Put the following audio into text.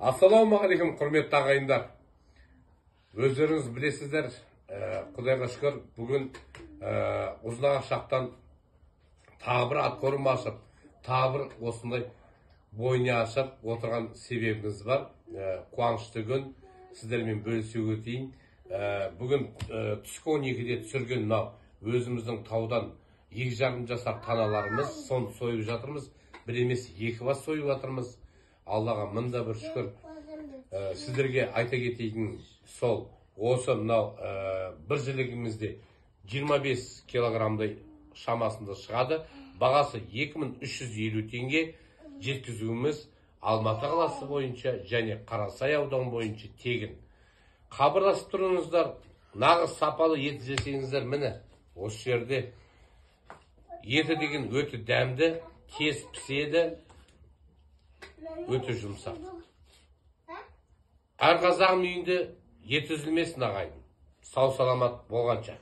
Ассалаумағалейкум, құрметті ағайындар. Өздеріңіз білесіздер, Құдайға шүкір, бүгін Ұзынағаш жақтан тағы бір откорм ашып, тағы бір осындай бойня ашып отырған себебіміз бар. Қуанышты күн, сіздермен бөлісе өтейін. Бүгін түскі 12-де түсірген мынау өзіміздің таудан 2,5 жасар таналарымыз, соны сойып жатырмыз. Бір емес, екі бас сойып жатырмыз. Аллаға мында бір шүкір. Сіздерге айта кетейін сол, осы мынау бір жілігімізде 25 килограммдай шамасында шығады. Бағасы 2350 теңге. Жеткізуіміз Алматы қаласы бойынша және Қарасай ауданы бойынша тегін. Хабарласып тұрыңыздар, нағыз сапалы ет жесеңіздер, міне осы жерде еті деген өте дәмді, тез піседі, өте жұмсақ. Әр қазағым үйінде ет үзілмесін, ағайын. Сау саламат болғанша.